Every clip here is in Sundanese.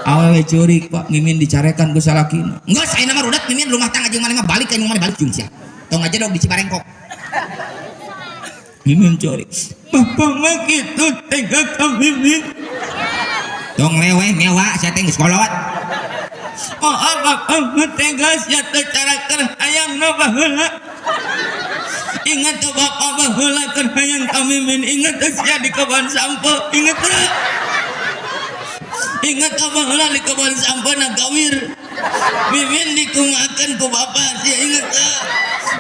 Awewe ceurik Pak, Mimin dicarekan ku salakina. Geus ayeuna mah rudet Mimin rumah tangga jeung maneh mah balik ka imah maneh balik jeung sia. Tong ngajedog di Cibarengkok. Mimin ceurik. Bapak mah kitu tega ka Mimin. Tong leweh ngewa sia teh geus kolot. Oh, bapak mah tega sia teh cara keur hayangna baheula. Ingat tuh bapak baheula keur hayang ka Mimin, ingat tuh sia di kebon sampo, ingat tuh. Ingat tuh baheula di kebon sampo na gawir. Mimin dikumahakeun ku bapak sia, ingat tuh.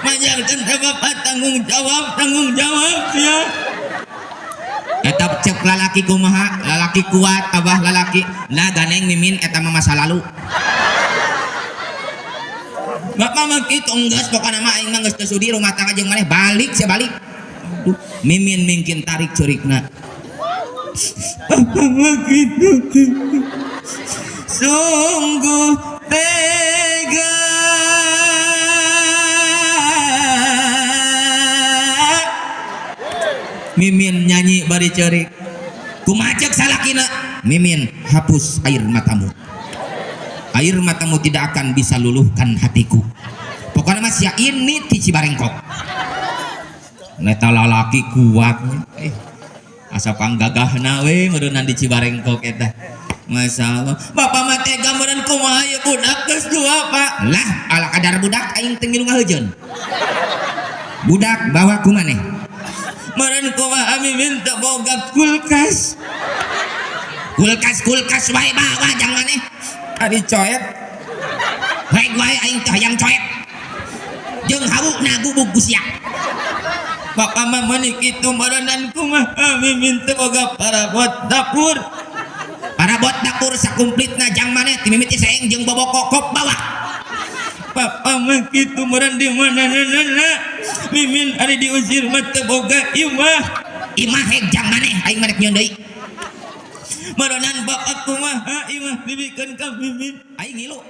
Majarkeun teh bapak tanggung jawab sia. Eta cek lalaki kumaha, lalaki kuat abah lalaki. Nah ganeng Mimin eta mah masa lalu. Bapak mah kitu enggeus pokona mah aing mah geus teu sudi rumah tangga jeung maneh balik sia balik. Aduh, Mimin mingkin tarik ceurikna. Bapak mah kitu. Sungguh tega. Mimin nyanyi bari ceurik. Kumaha ceuk salakina? Mimin, hapus air matamu. Air matamu tidak akan bisa luluhkan hatiku. Pokoknya mas ya ini ti Cibarengkok. Neta lalaki kuatnya. Asa panggagahna we meureunnan di Cibarengkok eta. Masya Allah. Bapak mah tega meureun kumaha ieu budak geus dua Pak. Lah ala kadar budak aing teu ngilu ngaheujeun. Budak bawa ku maneh. Meureun kumaha Mimin teu boga kulkas. Kulkas wae bawa jang maneh. Ari coet. Rek wae aing teh hayang coet. Jeung hawu nagubug ku sia. Bapak mah meuni kitu meureunnan kumaha Mimin teu boga parabot dapur. Parabot dapur sakumplitna jang maneh ti mimiti seeng jeung boboko kop bawa. Bapak mah kitu meureun di mana-mana. Mimin ari diusir mah teu boga imah. Imah heg jang maneh aing mah rek nyieun deui. Meureunnan bapak kumaha imah dibikeun ka Mimin aing ngilu.